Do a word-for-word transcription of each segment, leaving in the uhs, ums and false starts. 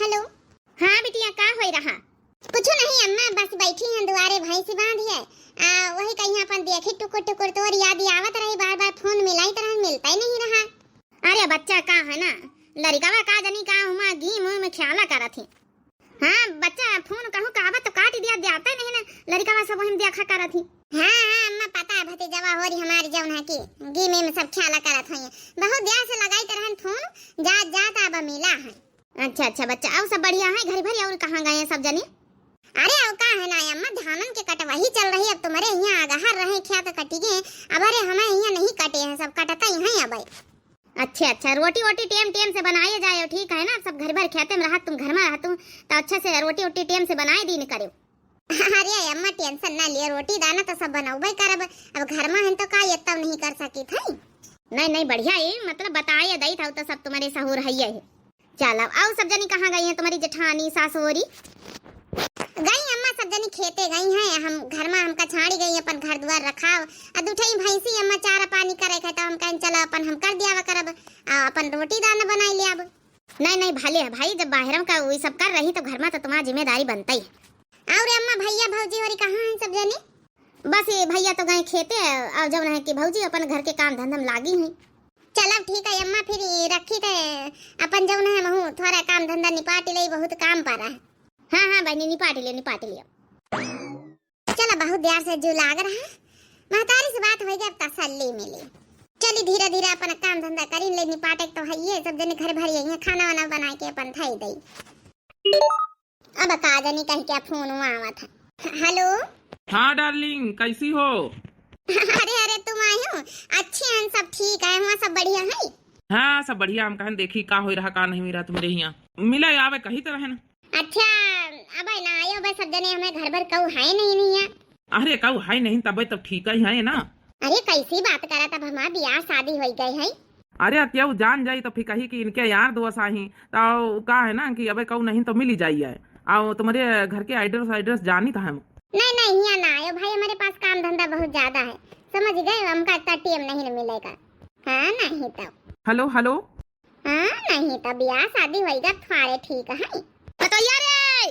हेलो। हाँ बिटिया, का होई रहा? कुछ नहीं अम्मा, बस बैठी हैं दुआरे, भैंसी बांधी है। आ, वही कहीं अपन देखी टुकुर टुकुर, तोर याद आवत रही, बार बार फोन मिलाइत रहन, मिलता ही नहीं रहा। अरे बच्चा का है ना, लड़िकवा का जनी का हुआ गीम में ख्याला करत ही। हाँ बच्चा, फोन कहूँ कहबा तो काट दिया, जाता नहीं ना, लड़िकवा सब वही देखा करत ही। हाँ हाँ अम्मा, पता है भतीजवा होरी हमारी जौन है कि गीम में सब ख्याला करत होइए, बहुत देर से लगाइत रहन फोन, जात जात अब मिला है। अच्छा अच्छा बच्चा, और सब बढ़िया है घर भर, और कहाँ गए हैं सब जने? अरे अब का है ना अम्मा, धानन के कटवाही चल रही, अब तुम्हारे यहाँ अगहर रहे, खेत कटी गए, अब अरे हमें यहाँ नहीं कटे हैं, सब कटता ही है अब। अच्छा अच्छा, रोटी वोटी टेम टेम से बनाए जाए, ठीक है ना? सब घर भर खेते में रहत, तुम घर में रहतू तो अच्छे से रोटी वोटी टेम से बनाए दीन करो। अरे अम्मा टेंशन ना लियो, रोटी दाना तो सब बनौबे करब, अब घर में हन तो का ये तब नहीं कर सकित है। नहीं नहीं बढ़िया है, मतलब बताए दई था तो सब तुम्हारे सहूर है ये। चलो, और सब जनी कहाँ गई हैं तुम्हारी जेठानी, सास होरी? गई अम्मा, सब जनी खेते गई हैं, हम घर में हमका छाड़ी गई, अपन घर दुआर रखाव। आ दुठई भैंसी अम्मा चारा पानी करे के, तो हम कहन चलो अपन हम कर दियावा करब, आ अपन रोटी दाना बनाई लियाब। नहीं नहीं, भले है भाई, जब बाहरम का वही सब कर रही तो घर में तो तुम्हारा जिम्मेदारी बनता ही है। और अम्मा भैया भौजी होरी कहाँ हैं सब जने? बस ये भैया तो गए खेते, और जौन है कि भौजी अपन घर के काम धंधा में लागी हैं। चलो ठीक है अम्मा, फिर ये रखी थे अपन जौन है महू थोड़ा काम धंधा निपाट ले, बहुत काम पड़ा है। हाँ हाँ बहनी, निपाट लियो, निपाट लियो। चलो बहुत देर से जू लाग रहा, महतारी से बात होई गई, अब तसल्ली मिली। चली धीरे धीरे अपन काम धंधा करी ले, निपाटे तो है ये सब जने घर भर यही खाना वाना बना के अपन थाई दई। अब का जानी कह के फोन आवत है। हेलो। हाँ डार्लिंग, कैसी हो? अरे अरे, तुम आए हो? अच्छे हैं, सब ठीक है, वहाँ सब बढ़िया है? हाँ सब बढ़िया। हम कहन देखी का होई रहा का नहीं होई रहा तुम्हारे यहाँ, मिला आवे कही तो रहन। अच्छा, अब ना आयो बे, सब जने हमें घर भर कऊ है नहीं नहीं है। अरे कऊ है नहीं तबे तो ठीक ही है ना। अरे कैसी बात करा, तब हमार बियाह शादी होई गई है। अरे अब केहू जान जाई तो फिर कही कि इनके यार दोस्त आही, तो का है ना कि अबे कहू नहीं तो मिली जाई है। आओ तुम्हारे घर के एड्रेस एड्रेस जानी था हम। नहीं नहीं, यहाँ ना आयो भाई, हमारे पास काम धंधा बहुत ज्यादा है, समझ गए, हमका इतना टेम नहीं मिलेगा। हाँ नहीं तो। हेलो हेलो। हाँ नहीं तो बियाह शादी होई गई, थारे ठीक है। पतोहिया रे,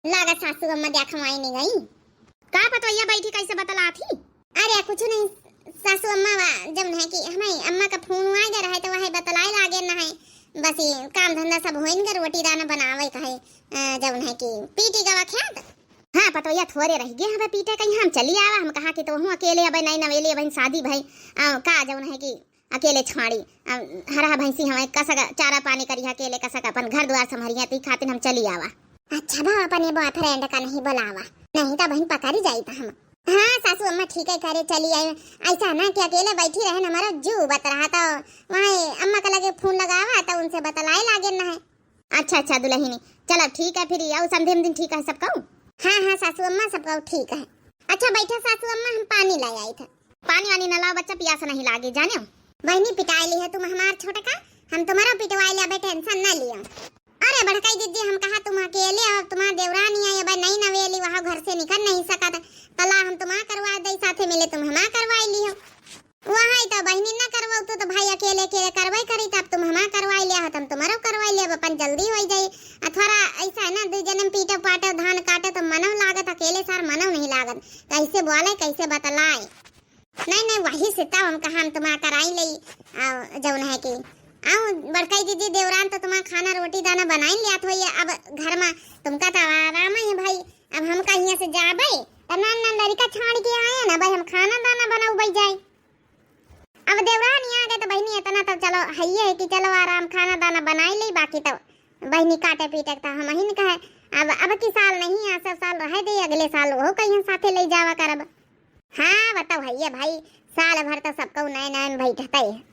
लागत सासू अम्मा देखवाई नहीं गई। का पतोहिया बैठी कैसे बतलात ही? अरे कुछ नहीं सासू अम्मा, वा जब है कि हमारी अम्मा का फोन आ गया रहे तो वह बतलाए लागे ना है। बस ये काम धंधा सब होइन गए, रोटी दाना बनावे का है, अ, जब है कि पीटी गवा खेत। हाँ पतोहिया थोड़े रह गए हमें पीटे कहीं, हम चली आवा, हम कहा कि तो हूँ अकेले अब नहीं नवेली अब शादी भाई, अ, का जब है कि अकेले छाड़ी, अ, हरहा भैंसी हमें कसक चारा पानी करिहा अकेले, कसक अपन घर द्वार संभरिहा, ती खातिर हम चली आवा। अच्छा बा, अपने बॉयफ्रेंड का नहीं बुलावा, नहीं तो बहन पकड़ी जाई तो हम। हाँ सासू अम्मा ठीक है करे चली आए, ऐसा ना कि अकेले बैठी रहे, हमारा जू उबत रहा तो वहाँ अम्मा के लगे फोन लगावा तो उनसे बतलाए लागे ना है। अच्छा अच्छा दुल्हनी, चलो ठीक है फिर, आओ समधी उमधी ठीक है सब कहू? हाँ हाँ सासू अम्मा सब कहू ठीक है। अच्छा बैठा सासू अम्मा, हम पानी लाई आई थे। पानी वानी न लाओ बच्चा, पियास नहीं लागे जाने। बहनी पिटाई ली है तुम हमार छोटका, हम तुम्हारा पिटवाई ले, अबे टेंशन ना लियो। अरे बड़काई दीदी हम कहा तुम अकेले हो, तुम्हार देवरानी आई, अबे नहीं नवेली, वहाँ घर से निकल नहीं सकत, तला हम तुम्हार करवा दे, साथे मिले तुम हमार करवाई ली हो। वहाँ तो बहनी ना करवाऊ तो, तो भाई अकेले अकेले करवाई करी, तब तुम हमार करवाई लिया हो, तुम तुम्हारो करवाई लिया, अपन जल्दी हो जाई। आ थोड़ा ऐसा है ना, दो जने में पीटो पाटो धान काटो तो मनव लागत, अकेले सार मनव नहीं लागत, कैसे बोले कैसे बतलाए। नहीं नहीं, वही से तब हम कहा हम तुम्हार कराई ले, आ, जौन है कि आओ बड़काई दीदी देवरान तो तुम्हार खाना रोटी दाना बनाई लियात होइए, अब घर में तुमका तो आराम है भाई। अब हम कहिए से जाबे तो नान नान लड़का छाड़ के आए ना भाई, हम खाना दाना बनाऊ जाए। अब देवरानी आ गए तो बहनी इतना तो चलो हइये है कि चलो आराम खाना दाना बनाई ले, बाकी तो बहनी काटे पीटे तो हम ही न कहे। अब अब की साल नहीं, आसर साल रहे दे, अगले साल वो कहीं साथे ले जावा करब। हाँ बताओ हइये भाई, साल भर तो सबको नए नए में बैठते है।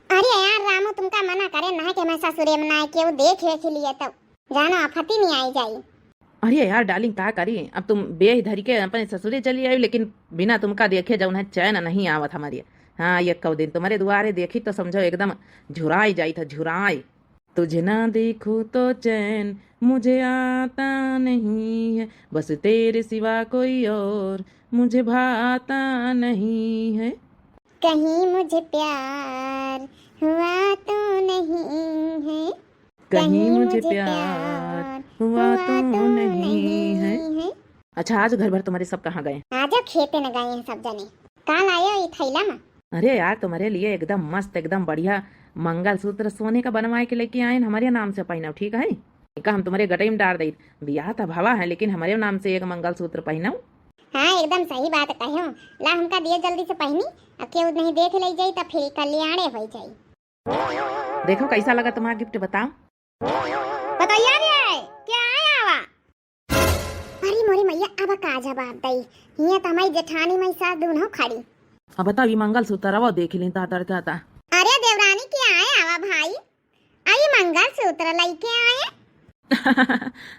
अरे यार रामू, तुमका मना करे ना कि मैं ससुरे में ना आए, केहू देख वेख लिए तो जाना आफती नहीं आई जाई। अरे यार डार्लिंग, का करी, अब तुम बेह धरी के अपने ससुरे चली आई, लेकिन बिना तुमका देखे जौन है चैन नहीं आवत हमारे। हाँ, एक कौ दिन तुम्हारे दुआरे देखी तो समझो एकदम झुराई जाई था, झुराई। तुझे ना देखूं तो चैन मुझे आता नहीं है, बस तेरे सिवा कोई और मुझे भाता नहीं है। कहीं मुझे प्यार हुआ तो नहीं है। कहीं मुझे प्यार हुआ तो नहीं है। अच्छा, आज घर भर तुम्हारे सब कहाँ गए? आज खेते न गए हैं सब जने। का लाए हो ई थैला में? अरे यार, तुम्हारे लिए एकदम मस्त, एकदम बढ़िया मंगलसूत्र सोने का बनवाए के लेके आए हैं, हमारे नाम से पहनाओ, ठीक है? इनका हम तुम्हारे गटई में डार दई। बियाह त भवा है, लेकिन हमारे नाम से एक मंगलसूत्र पहनाओ। हाँ, एकदम सही बात कहो। ला, हमका दिए जल्दी से पहनी, अब केहू नहीं देख ले जाई त फिर कल्याणे हो जाई। देखो कैसा लगा तुम्हारा गिफ्ट, बताओ। बताइए रे, क्या आया आवा? अरे मोरी मैया, अब का जवाब दई? हियां त हमारी जेठानी माई सास दोनों खड़ी। अब बताओ, ई मंगलसूत्र रवा देख ली, ता तड़का ता। अरे देवरानी, क्या आया आवा भाई? आई मंगलसूत्र लइके आए।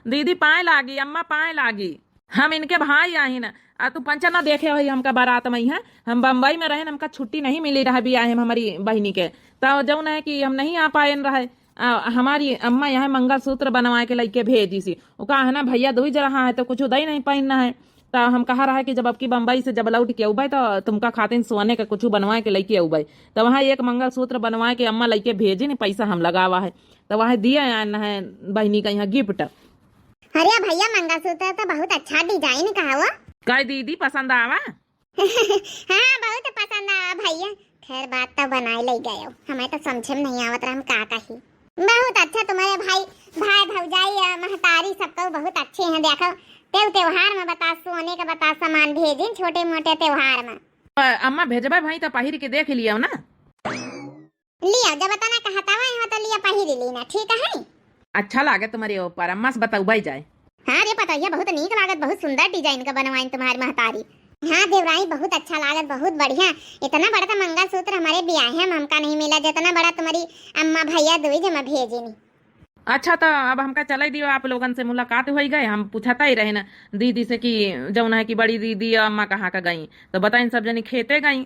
दीदी पाए लागी, अम्मा पाए लागी। हम इनके भाई आहिन, आ तू पंचा ना देखे होई हमका बारात में है। हम बम्बई में रहेन, हमका छुट्टी नहीं मिली रहा बियाहे में हमारी बहिनी के। तो जौन है कि हम नहीं आ पाएन रहे। आ, हमारी अम्मा यहाँ मंगलसूत्र बनवा के लइके भेजी सी। वो कहा है ना, भैया दुई जरा है तो कुछ उदय नहीं पहनना है। तो हम कहा रहा कि जब अबकी बम्बई से जब लौट के अउबे तो तुमका खातिन सोने का कुछ बनवा के लइके अउबे। तो वहाँ एक मंगलसूत्र बनवा के अम्मा लइके भेजी नहीं, पैसा हम लगावा है। तो वहाँ दिए आन है बहिनी का यहाँ गिफ्ट। अरे भैया, मंगलसूत्र तो बहुत अच्छा डिजाइन का हो। का दीदी पसंद आवा? हाँ, बहुत पसंद आवा भैया। खैर, बात तो बनाए ले गए हो, हमें तो समझे में नहीं आवत रहा हम का कही। बहुत अच्छा तुम्हारे भाई, भाई भौजाई, अ, महतारी सबको बहुत अच्छे हैं। देखो, तेव त्योहार में बता, सोने का बता सामान भेजिन, छोटे मोटे त्योहार में। अ, अम्मा भेजबे भाई तो पहिर के देख लियो ना। लिया, जब तना कहता हुआ हो तो लिया, पहिर ली ना, ठीक है? अच्छा लागे तुम्हारे ऊपर, अम्मा से बतौबे जाए। हाँ रे पतोहिया, बहुत नीक लागत, बहुत सुंदर डिजाइन का बनवाइन तुम्हारी महतारी। हाँ देवरानी, बहुत अच्छा लागत, बहुत बढ़िया। इतना बड़ा तो मंगलसूत्र हमारे बियाहे में हमका नहीं मिला, जितना बड़ा तुम्हारी अम्मा भैया दुई जमा भेजिन। अच्छा, तो अब हमका चले दियो, आप लोगन से मुलाकात होई गए। हम पूछता ही रहे ना दीदी से कि जौन है कि बड़ी दीदी और अम्मा कहाँ का गई, तो बताइन सब जनी खेते गई।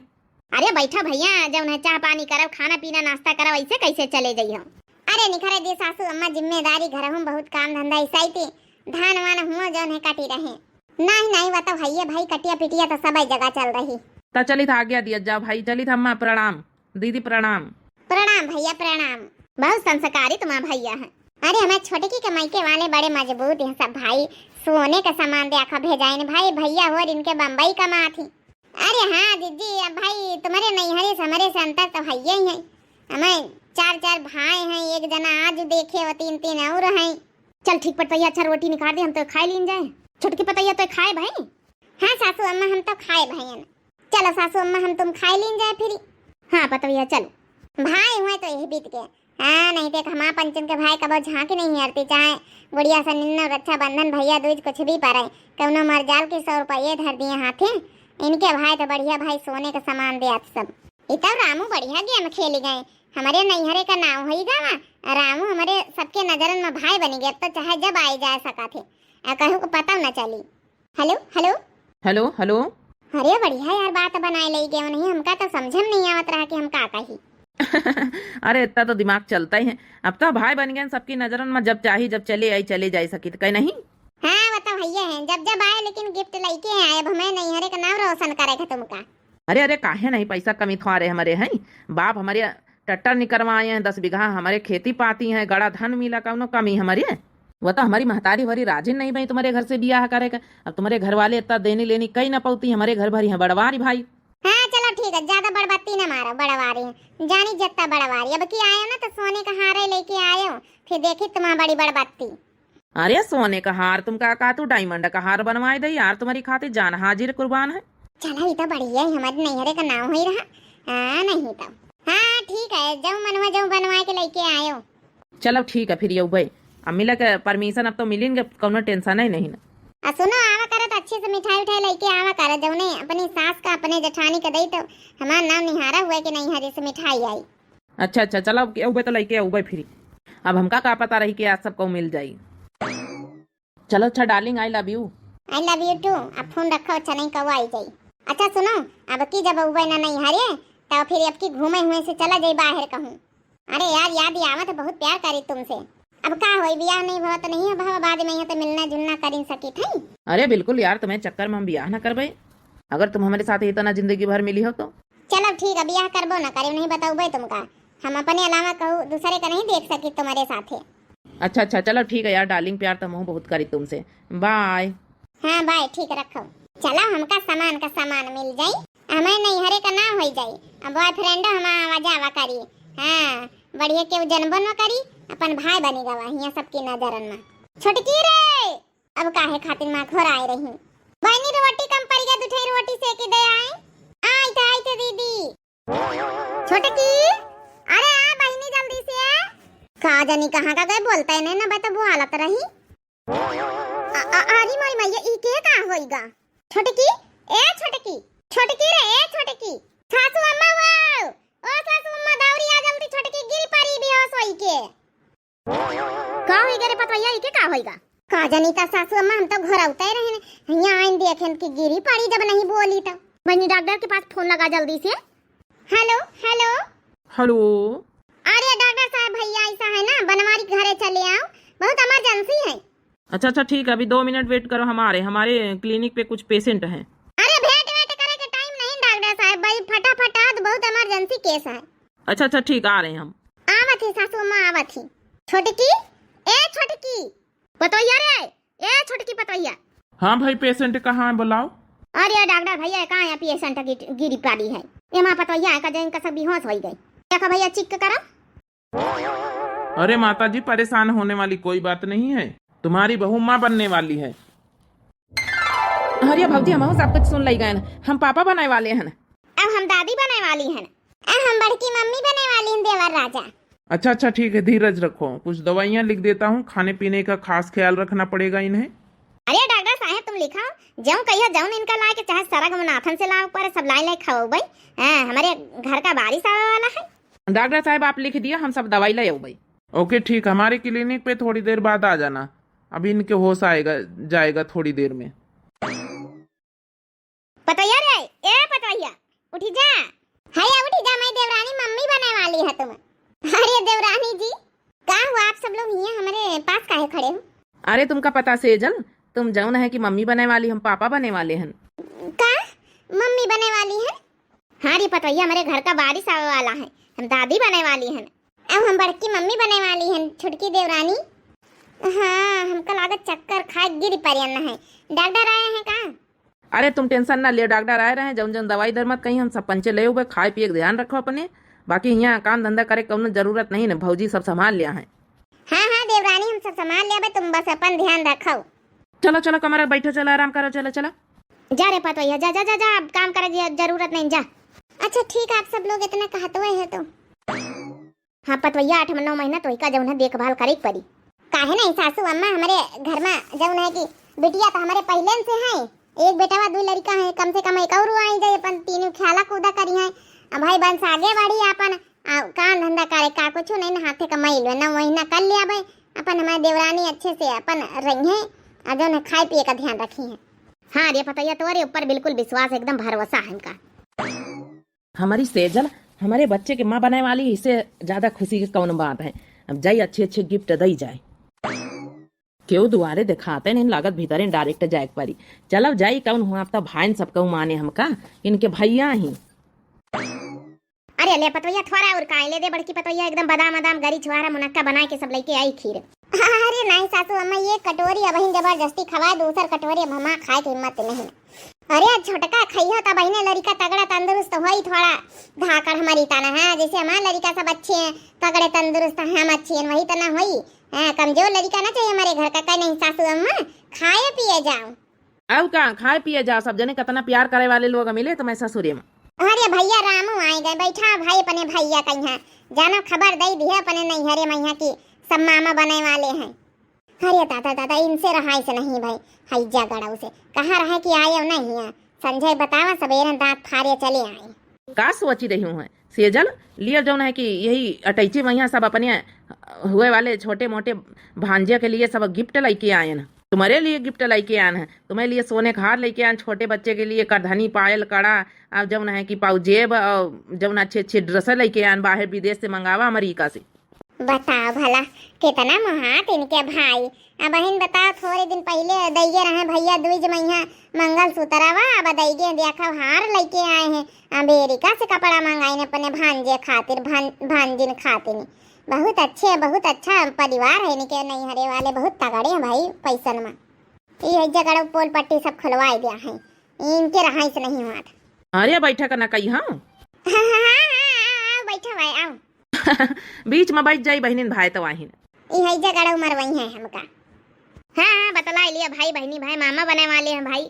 अरे बैठा भैया, जौन है चाह पानी करब, खाना पीना नाश्ता करब, ऐसे कैसे चले जइहो? अरे निखरे दी सासू अम्मा, जिम्मेदारी घर हूँ, बहुत काम धंधा ऐसा ही थी, धान वान हुआ जौन है काटी रहे। नहीं नहीं, वो तो भैया भाई कटिया पिटिया तो सब जगह चल रही। तो चलित आज्ञा दिया जाओ भाई, चलित अम्मा प्रणाम। दीदी प्रणाम। प्रणाम भैया प्रणाम। बहुत संस्कारी तुम्हारा भैया है। अरे हमारे छोटकी के मायके वाले बड़े मजबूत हैं सब भाई, सोने का सामान दे आखा भेजाइन भाई, भैया हो इनके बम्बई कमात ही। अरे हाँ जीजी, अब भाई तुम्हारे नैहरे से हमरे से अंतर तो है ही है। हमें चार चार भाई हैं, एक जना आज देखे वो तीन तीन और हैं। चल ठीक पतैया, अच्छा रोटी निकाल दे, हम तो खाए लीन जाए। छोटकी पतैया तो खाए भाई। हाँ सासू अम्मा, हम तो खाए भैया। चलो सासू अम्मा, हम तुम खाए लीन जाए फिर। हाँ पतवैया, चलो। भाई हुए तो यही बीत गए। हाँ, नहीं तो एक हमार पंचन के भाई कबो झांकी नहीं हरती, चाहे गुड़िया से निन्नो रक्षाबंधन, भैया दूज, कुछ भी पड़े, कौनो मरजाल के सौ रुपये धर दिए हाथे। इनके भाई तो बढ़िया भाई, सोने का सामान दे आत सब। ई तो रामू बढ़िया गेम खेली गए, हमारे नैहरे का नाव होई गावा। रामू हमारे सबके नजरन में भाई बनी गए, अब तो चाहे जब आए जा सका थे, आ कहू को पता न चली। हेलो, हेलो। हेलो, हेलो। अरे बढ़िया यार, बात बनाए ले गए नहीं, हमका तो समझे में नहीं आवत रहा कि हम का कही। अरे इतना तो दिमाग चलता ही है, अब तो भाई बन गए सबकी नजरन में, जब चाही जब चले आई चले जाए सकी तो कहे नहीं। हाँ वो तो भैया है, जब जब आए लेकिन गिफ्ट लेके आए, अब हमें नैहरे का नाम रोशन करे का तुमका। अरे अरे, काहे नहीं, पैसा कमी थोड़े हमारे हैं, बाप हमारे ट्रैक्टर निकरवाए हैं, दस बीघा हमारे खेती पाती हैं, गड़ा धन मिला, कौनो कमी हमारी है? वो तो हमारी महतारी हमारी राजी नहीं भाई तुम्हारे घर से बियाह करे का। अब तुम्हारे घर वाले इतना देनी लेनी कई ना पौती, हमारे घर भरी हैं बड़वारी भाई। हाँ चलो ठीक है, ज्यादा बड़बत्ती ना मारो, बड़वारी जानी जत्ता बड़वारी। अब की आयो ना तो सोने का हारे लेके आयो, फिर देखी तुम्हारा बड़ी बड़बत्ती। अरे सोने का हार, तुम का, का तू डायमंड का हार बनवाए दे यार, तुम्हारी खातिर जान हाजिर कुर्बान है। चलो ये तो बढ़िया है, हमारे नैहरे का नाम हो ही रहा। हाँ नहीं तो। हाँ ठीक है, जाओ मनवा जाओ बनवा के लेके आयो। चलो ठीक है फिर यऊ भाई, अम्मी लगे परमिशन अब तो मिलिन गए, कौनो टेंशन है नहीं ना। आ सुनो, आवा करत अच्छे से मिठाई उठाई लेके आवा करत, जौने अपनी सास का अपने जेठानी के दई तो हमार नाम निहारा हुआ कि नहीं हरे से मिठाई आई। अच्छा अच्छा, चलो अब यऊ भाई तो लेके यऊ भाई फिर, अब हमका का पता रही कि आज सबको मिल जाई। चलो अच्छा डार्लिंग, I love you। I love you too। अब फोन रखो, अच्छा नहीं कौआ आई जाई। अच्छा सुनो, अब की जब उबे ना नहीं हरे, तो फिर अब की घूमे हुए से चला जाई बाहर कहूँ। अरे यार, याद ही आवत है, बहुत प्यार करी तुमसे। अब का होई, बियाह नहीं हुआ तो नहीं, अब हम बाद में यहाँ तो मिलना जुलना करी सकी थे। अरे बिल्कुल यार, तुम्हें चक्कर में हम बियाह ना करबे, अगर तुम हमारे साथ इतना जिंदगी भर मिली हो तो। चलो ठीक है, बियाह करबो ना करे, नहीं बताऊबे तुमका। हम अपने अलावा कहू दूसरे का नहीं देख सकी तुम्हारे साथे। अच्छा अच्छा, चलो ठीक है यार डार्लिंग, प्यार तो हमहू बहुत करी तुमसे। बाय। हाँ बाय, ठीक रखो। चलो हमका सामान का सामान मिल जाई, हमें नैहरे का नाम होई जाई। अब बॉयफ्रेंडो हम आवा जावा करी। हाँ, बढ़िया केहू जनबो न करी, अपन भाई बनी गवा हियाँ सबकी नजरन में। छोटकी रे, अब काहे खातिर माँ घर आए रही। बहनी रोटी कम पड़ गया, दू ठे रोटी सेकी दे आई। आई थे, आई थे दीदी। छोटकी, अरे आ बहिनी जल्दी से। का जानी कहाँ का गए, बोलते नहीं ना, बता वो हालत रही। अ-, अ-, अरे मोरी मैया, ई के का होइगा? छोटकी, ए छोटकी, छोटकी रे, ए छोटकी। सासू अम्मा वो, ओ सासू अम्मा दौरी आ जल्दी, छोटकी गिरी पड़ी बेहोश होई के। का होइगा रे पतोहिया, ई के का होइगा? का जानी का सासू अम्मा, हम तो घर आउते रहे, हियाँ आइन देखेन कि गिरी पड़ी जब नहीं बोली तो। बहनी डॉक्टर के पास फोन लगा जल्दी से। हेलो, हेलो। हेलो। अरे डॉक्टर साहब, भैया ऐसा है ना, बनवारी के घरे चले आओ, बहुत इमरजेंसी है। अच्छा अच्छा ठीक है, अभी दो मिनट वेट करो, हमारे हमारे क्लिनिक पे कुछ पेशेंट हैं। अरे भेंट वेट करे के टाइम नहीं डॉक्टर साहब, भाई फटाफट आओ, बहुत इमरजेंसी केस है। अच्छा अच्छा ठीक, आ रहे हैं हम। आवत ही सासू अम्मा, आवत ही। छोटकी, ए छोटकी। पतोहिया रे, ए छोटकी पतोहिया। हाँ भाई, पेशेंट कहाँ है, बुलाओ। अरे डॉक्टर भैया, कहाँ है पेशेंट की गिरी पड़ी है। ये माँ पतोहिया है का, जो इनका सब बेहोश हो गई। देखो भैया, चेक करो। अरे माता जी, परेशान होने वाली कोई बात नहीं है, तुम्हारी बहू माँ बनने वाली है। अरे भौजी, हमहू सब कुछ सुन लई गए, हम पापा बने वाले हैं। अब हम दादी बने वाली हैं। अब हम बड़की मम्मी बने वाली हैं, देवर राजा। अच्छा अच्छा ठीक है, धीरज रखो, कुछ दवाइयाँ लिख देता हूँ, खाने पीने का खास ख्याल रखना पड़ेगा इन्हें। अरे डॉक्टर साहब, तुम लिखो, जौन कहियो, जौन इनका लाए के चाहे सरग मुनाथन से लाओ पर सब लाई लाई खाओ भाई। हाँ, हमारे घर का बारिश आवे वाला है। डॉक्टर साहब आप लिख दिया, हम सब दवाई ले आओ भाई। ओके ठीक, हमारे क्लिनिक पे थोड़ी देर बाद आ जाना, अभी इनके होश आएगा जाएगा थोड़ी देर में। पतोहिया रे, ए पतोहिया, उठी जा। हैया उठी जा, मैं देवरानी मम्मी बने वाली है तुम। अरे देवरानी जी, का हुआ, आप सब लोग यहाँ हमारे पास काहे खड़े हो? अरे तुमका पता सेजल, तुम जौन है कि मम्मी बने वाली, हम पापा बने वाले हैं। का मम्मी बने वाली है? हाँ रे पतोहिया, हमारे घर का बारिश आवे वाला है, हम दादी बने वाली हैं। अब हम बड़की मम्मी बने वाली हैं, छोटकी देवरानी। हाँ, हमका लागत चक्कर खाए गिरी परियन है। डॉक्टर आए हैं का? अरे तुम टेंशन ना लियो, डॉक्टर आए रहे, जौन जौन दवाई दरमत कहीं हम सब पंचे ले उबे, खाए पिए के ध्यान रखो अपने, बाकी यहाँ काम धंधा करे कौनो जरूरत नहीं न, भौजी सब संभाल लिया है। हाँ हाँ देवरानी, हम सब संभाल लिया बे, तुम बस अपन ध्यान रखो। चलो चलो कमरा बैठो, चलो आराम करो, चलो चलो। जा रे पतोहिया, जा जा जा जा, अब काम करे ज-, जरूरत नहीं, जा। अच्छा ठीक, आप सब लोग इतना कहत हुए है तो। हाँ पतोहिया, आठ नौ महीना तोहिका जौन है देखभाल करे के पड़ी। काहे नहीं सासू अम्मा, हमारे घर में जौन है कि बिटिया तो हमारे पहले से है, एक बेटवा दुई लड़का है, कम से कम एक और आई जाए, अपन तीनों खेला कूदा करी है। अब भाई बंस आगे बढ़ी अपन, आ, काम धंधा करे का कुछ नहीं ना, हाथे कमाई लो ना, वही ना कर लिया भाई, अपन हमारे देवरानी अच्छे से अपन रही है, और जौन है खाए पिए का ध्यान रखी है। हाँ रे पतोहिया, तोरे ऊपर बिल्कुल विश्वास, एकदम भरोसा है इनका। हमारी सेजल हमारे बच्चे के माँ बने वाली, इससे ज्यादा खुशी के कौन बात है। अब जाई अच्छे अच्छे गिफ्ट दई जाए। केहू दुआरे देखाते नहीं लागत, भीतरे डायरेक्ट जाए के पड़ी। चलो जाई, कौन हुआ अब तो भाइन सब कहू माने हमका, इनके भैया ही। अरे ले पतोहिया, थोड़ा और काहे ले दे, बड़की पतोहिया एकदम बादाम बादाम गरी छुआरा मुनक्का बनाए के सब लेके आई खीर। अरे नहीं सासू अम्मा, ये कटोरी अब ही जबरदस्ती खवाए, दूसर कटोरी अब हमार खाए के हिम्मत नहीं। अरे छोटका खइहो त बहिने लड़का तगड़ा तंदुरुस्त होई, थोड़ा धाकड़ हमारी ताना है, जैसे हमार लड़का सब अच्छे हैं, तगड़े तंदुरुस्त हैं, हम अच्छे हैं, वही तना होई। हाँ, कमजोर लड़का ना चाहिए हमारे घर का, कहे नहीं सासू अम्मा, खाए पिए जाओ। अब का खाए पिए जाओ, सब जने कितना प्यार करे वाले लोग मिले तुम्हें ससुरे में। अरे भैया रामू आए गए, बैठा भाई अपने भैया कहीं, जानो खबर दे दिए अपने नैहरे में यहाँ की सब मामा बने वाले हैं। अरे दादा दादा, इनसे रहाई से नहीं भाई, हई जगड़ऊ से कहाँ रहे कि आए नहीं है। संजय बतावा, सवेरे दांत फारे चले आए। का सोची रही हूँ सेजल, लिया जौन है कि यही अटैची वहिया सब अपने हुए वाले छोटे मोटे भांजे के लिए सब गिफ्ट लेके आए हैं। तुम्हारे लिए गिफ्ट लेके आए हैं, तुम्हारे लिए सोने का हार लेके आए हैं, छोटे बच्चे के लिए करधनी, पायल, कड़ा, और जौन है कि पाउजेब, और जौन अच्छे अच्छे ड्रेस लेके आए हैं, बाहर विदेश से मंगावा, अमेरिका से। बताओ भला, कितना मोहात इनके भाई। अब बहिन बताओ, थोड़े दिन पहिले दइये रहे भैया दूज मइहा मंगल सूतरवा, अब दइये देखो हार लेके आए हैं, अमेरिका से कपड़ा मंगाइन अपने भांजे खातिर, भान-, भांजिन खातिर। बहुत अच्छे, बहुत अच्छा परिवार है इनके नैहरे वाले, बहुत तगड़े हैं भाई पैसन में। ये जगह पोल पट्टी सब खुलवाए दिया है, इनके रहाइश नहीं हुआ था। अरे बैठा करना कही, हाँ? हाँ, हाँ, हाँ, हाँ, हाँ, आओ, बैठा भाई, आओ। बीच में बैठ जाई बहिनिन भाई तो आहिन। ये जगह मरवई है हमका। हाँ, हाँ, बतला लिया भाई, बहिनी भाई, मामा बने वाले हैं भाई।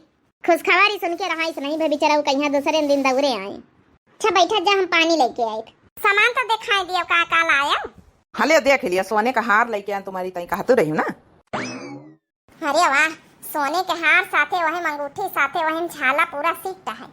खुशखबरी सुन के रहाइश नहीं भे, बेचारा वो कहीं दूसरे दिन दौरे आए। अच्छा बैठा जा, हम पानी लेके आए थे। सामान तो दिखाई दिया, का का लाया? हले देख लिया, सोने का हार लेके आए तुम्हारी ताई, कहतू रही हूँ ना। अरे वाह, सोने के हार साथे वही अंगूठी साथे वही झाला पूरा सेट है।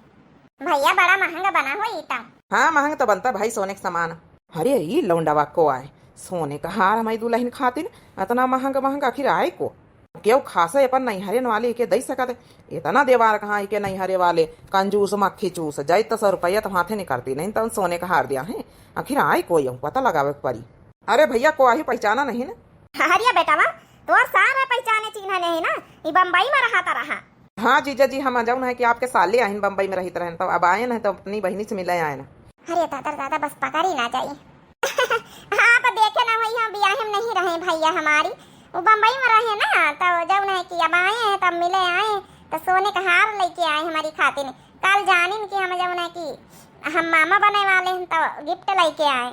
भैया बड़ा महंगा बना हो ई तो। हाँ महंग तो बनता भाई सोने के सामान। अरे ई लौंडवा को आए, सोने का हार हमारी दुल्हन खातिर इतना महंग महंग आखिर आए को? केहू खासे अपन नैहरे वाले के दे सकत है। इतना देवार कहाँ के नैहरे वाले कंजूस मक्खी चूस, जाइत तो सौ रुपया तो हाथे निकलती नहीं तो सोने का हार दिया है। आखिर आए को यहू पता लगावे के पड़ी। अरे भैया को आही पहचाना नहीं ना? अरे बेटवा, तोर सारा पहचाने चिन्ह नहीं ना, ई बम्बई में रहा था रहा। हाँ जीजा जी, हम जौन है कि आपके साले आहिन बम्बई में रहित रहन, तो अब आए न, तो अपनी बहिनी से मिले आए न। अरे दादा दादा, बस पकड़ ही ना जाई। हाँ, तो देखे ना हुई, हम बियाहे में नहीं रहे भैया हमारी, वो बम्बई में रहे ना, तो जौन है कि अब आए हैं, तब मिले आए, तो सोने का हार लेके आए हमारी खातिर। कल जानिन कि हम जौन है कि हम मामा बने वाले हैं, तो गिफ्ट लेके आए।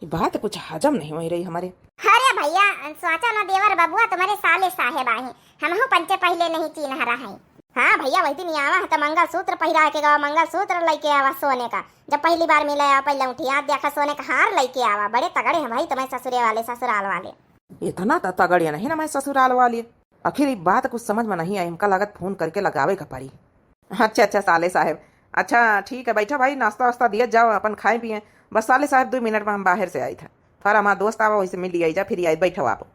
ये बात कुछ हजम नहीं हो रही हमारे। अरे भैया, सोचा ना देवर बबुआ तुम्हारे साले साहेब आए हैं, हमहू पंचे पहले नहीं चीन्ह रहा है। हाँ भैया, वही दिन आवा है तो मंगलसूत्र पहिरा के गवा, मंगलसूत्र लेके आवा सोने का। जब पहली बार मिले आवा, पहले उठी याद देखा, सोने का हार लेके आवा। बड़े तगड़े हैं भाई तुम्हारे ससुरे वाले, ससुराल वाले। इतना तो तगड़े नहीं ना मैं ससुराल वाले। आखिर ये बात कुछ समझ में नहीं आई, हमका लागत फोन करके लगावे का पड़ी। अच्छा अच्छा साले साहेब, अच्छा ठीक है, बैठा भाई, नाश्ता वास्ता दिया जाओ, अपन खाए पिए। बस साले साहेब, दो मिनट में हम बाहर से आई था, थोड़ा हमारा दोस्त आवा, वैसे मिल लिया जा, फिर आई बैठो आप।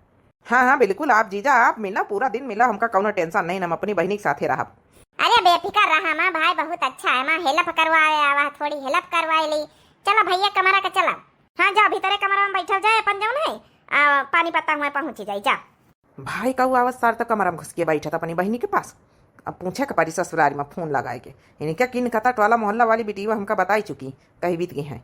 हाँ हाँ बिल्कुल, आप जीजा आप मिला, पूरा दिन मिला, हमका कौनो टेंशन नहीं, हम अपनी बहिनी के साथे रहब। अरे बेफिकर रहा माँ भाई, बहुत अच्छा है माँ, हेल्प करवाए आवा, थोड़ी हेल्प करवाए ली। चलो भैया कमरा का चला। हाँ जा भीतरे कमरा में बैठल जाए अपन जौन है, आ, पानी पत्ता हुआ पहुँची जाए जा। भाई कहू आवत सार तो कमरा में घुस के बैठत अपनी बहिनी के पास। अब पूछे के परी ससुरारी में फोन लगाए के। इनके किन कता टोला मोहल्ला वाली बिटिया हमका बताई चुकी, कही बीत गई हैं।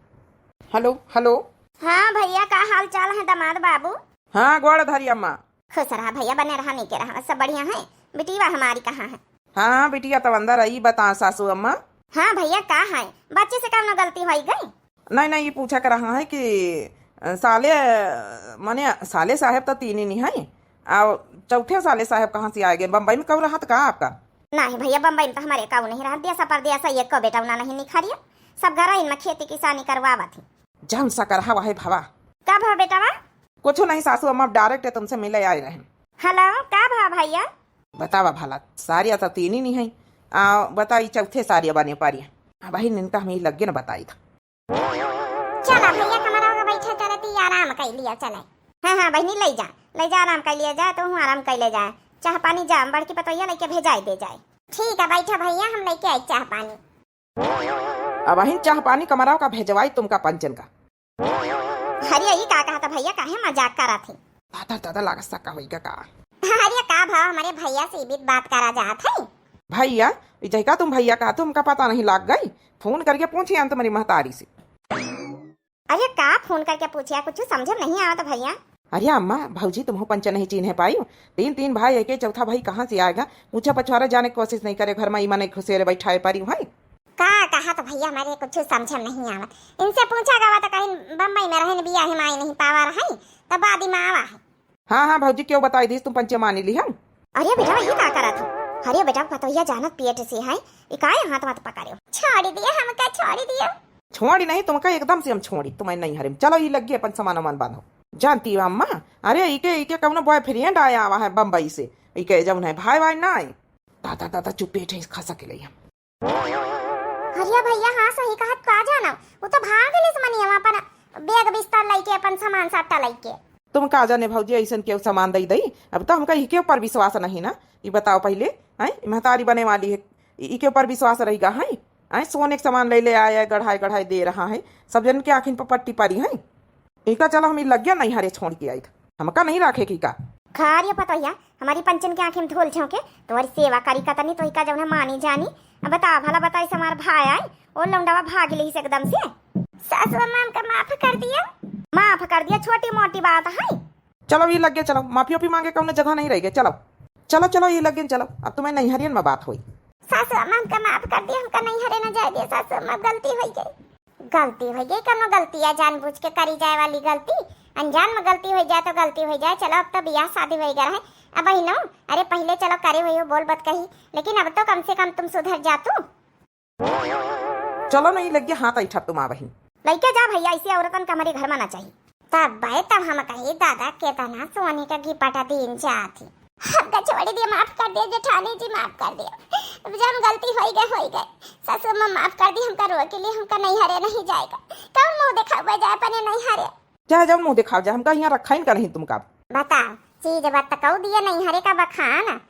हेलो हेलो। हाँ भैया, का हाल चाल है दामाद बाबू? हाँ गोड़ धरी अम्मा। खुश रहा भैया, बने रहा, नीके रहा, सब बढ़िया है। बिटिया हमारी कहाँ है? हाँ हाँ बिटिया तो अंदर आई, बता सासू अम्मा। हाँ भैया का है, बच्चे से कौनो गलती होई गई? नहीं नहीं, ये पूछा कर रहा है कि अ, साले अ, माने साले साहेब तो तीन ही नहीं है, और चौथे साले साहेब कहाँ से आ गए? बम्बई में कहू रहत का आपका? नहीं भैया, बम्बई में तो हमारे कहू नहीं रहत, देसा परदेसा ये को बेटा उना नहीं निखरिया, सब घर इनमें खेती किसानी करवावत ही। जौन सा करहा वही भवा। का भवा बेटावा? कुछ नहीं सासू अम्मा, डायरेक्ट तुमसे मिले आए रहन। हेलो, का भवा भैया? बतावा भला, सारिया तो तीन ही नहीं है, आ, बताई चौथे सारिया बने पारी। हाँ भाई, इनका हम ही लग गए ना बताई था। चला भैया, कमरा में बैठा करती आराम कर लिया, चले। हाँ हाँ बहिनी, ले जा, ले जा, आराम कर लिया जाए, तो हूँ आराम कर ले जाए। चाह पानी जा, बड़की पतोहिया लेके भेजाई दे जाए। ठीक है, बैठा भैया, हम लेके आई चाह पानी। अब अहिन चाह पानी कमरा का भेजवाई तुमका पंचन का। अरे, ई का कहत भैया, काहे मजाक करत ही? दादा, दादा, लागत सक्का होई का का? अरे, का भाव हमारे भैया से इबित बात करा जात है? भैया, ई जैका तुम भैया का, तुमका पता नहीं लाग गई? फोन करके पूछिए हम तुम्हारी महतारी से। अरे, का फोन करके पूछिया? कुछ समझ में नहीं आवत भैया। अरे अम्मा, भौजी तुमहू पंच नहीं चीन्हे पाई। तीन, तीन भाई है के, चौथा भाई कहाँ से आएगा? पूछा पछवारा जाने की कोशिश नहीं करे, घर में ईमा नहीं खुशेरे बैठाए पारी है। का कहा तो भैया, हमारे कुछ समझ में नहीं आवत। इनसे पूछा गवा तो कहीं बम्बई में रहन बिया है, माई नहीं पावा रही, तब आदि में आवा है। हाँ हाँ भौजी, क्यों बताई दीस तुम पंचे मानी ली हम। अरे बेटा, ये का करत हो? अरे बेटा, पतोहिया जानत पेट से है, ई काहे हाथ मत पकड़े हो? छोड़ दिया हमका, छोड़ दिया। छोड़ी नहीं तुमका, एकदम से हम छोड़ी तुम्हें नहीं हरे। चलो ई लग गई अपन सामान वामान बांधो। जानती हो अम्मा, अरे इके, इके कौनो बॉयफ्रेंड आया हुआ है बम्बई से, इके जौन है भाई वाई ना आए। दादा दादा चुप्पे ठे खसा के लई हम। अरे भैया, हाँ सही कहत का जाना, वो तो भाग गइस मनिया अपन बैग बिस्तर लइके, अपन सामान सट्टा लइके। तुम का जाने भौजी, ऐसन केहू सामान दई दई? अब तो हमका इके ऊपर विश्वास नहीं ना। ई बताओ पहले, हैं, ई महतारी बने वाली है, ई, इके ऊपर विश्वास रहिगा, हैं? हैं, सोने के सामान ले ले आया है, गढ़ाई गढ़ाई दे रहा है, सब जन के आँखिन पर पट्टी पड़ी है। इका चलो हम ई लग्या नहीं हरे छोड़ के आई, हमका नहीं राखे की का? खा रे पतोहिया, हमारी पंचन के आँखिन में धूल झोंके, तुम्हारी सेवा करी कतनी, तो इका जौन है मानी जानी। अब बता भला, बताई से हमार भाई आई, ओ लौंडवा भाग लेहिस एकदम से। सासू अम्मा, हमका माफ कर दिया। माफ कर दिया, छोटी मोटी बात है। चलो, ई लगे चलो, माफी ओफी मांगे कौनो जगह नहीं रह गए। चलो, चलो, चलो, ई लगे चलो, अब तुम्हें नैहरियन में बात होई। सासू अम्मा, हमका माफ कर दिया, हमका नैहरे न जाए दिया सासू अम्मा, गलती हो गई। गलती हो गई, कौनो गलती है, जानबूझ के करी जाए वाली गलती, अनजान में गलती हो जाए तो गलती हो जाए। चलो, अब तो बियाह शादी हो गया है, अब बहिनो, अरे पहले चलो करे हुई हो बोल बत कही, लेकिन अब तो कम से कम तुम सुधर जा तू। चलो नहीं लग गया हाथ ऐठा तुम आ बहिन। लइके जा भैया, ऐसी औरतन के हमारे घर में ना चाहिए। तब भाई तब हम कही दादा केतना सोने का गिपटा दिन जाती। हमका छोड़ दिया, माफ कर दिया जेठानी जी, माफ कर दिया। अब जब गलती होई गए, होई गए। सासू माँ माफ कर दी, हमका रोए के लिए, हमका नैहरे नहीं जाएगा। कौन मुंह दिखावे जाए अपने नैहरे? चाहे जौन मुंह दिखाओ जाए, हमका यहाँ रखा ही का नहीं तुमका। बता, चीज बतकऊ दिए नैहरे का बखान।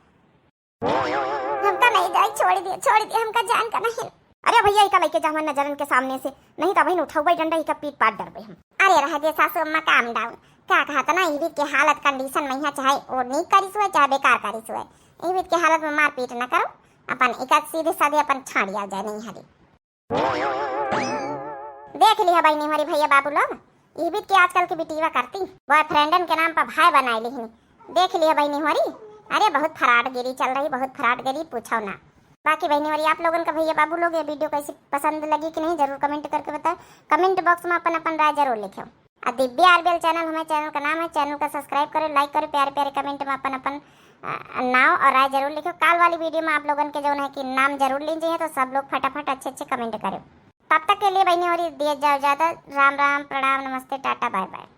हमका नहीं जाए, छोड़ दिए, छोड़ दिए, हमका जान का नहीं। अरे भैया, इका लइके जा हमारे नजरन के सामने से, नहीं तो बहिन उठौबे डंडा, इका पीट पाट डरबे हम। अरे रह दे सासू अम्मा, calm down। का कहत ना, इबित के हालत condition में यहाँ चाहे वो नीक करिस हुए, चाहे बेकार करिस हुए, इबित के हालत में मारपीट न करो, अपन इका सीधे साधे अपन छाड़ आ जाए नैहरे। देख लिहा बहिनी हमारी भैया बाबू लोग, इबित के आजकल के बिटिया करती, boyfriendन के नाम पर भाई बनाए लिहनी। देख लिहा बहिनी हमारी, अरे बहुत फ्रॉडगिरी चल रही, बहुत फ्रॉडगिरी, पूछो ना। बाकी बहिनी हमारी, आप लोगन का भैया बाबू लोग ये video कैसी पसंद लगी कि नहीं, जरूर comment करके बताओ। Comment box में अपन अपन राय जरूर लिखो। आ दिव्या आरबीएल channel हमारे channel का नाम है, channel का subscribe करो, like करो, प्यारे प्यारे comment में अपन अपन, अ, नाम और राय जरूर लिखो। काल वाली video में आप लोगन के जौन है कि नाम जरूर लीन जाइए, तो सब लोग फटाफट अच्छे अच्छे comment करो। तब तक के लिए बहिनी हमारी दिए जाओ इजाजत, राम राम, प्रणाम, नमस्ते, टाटा, bye bye।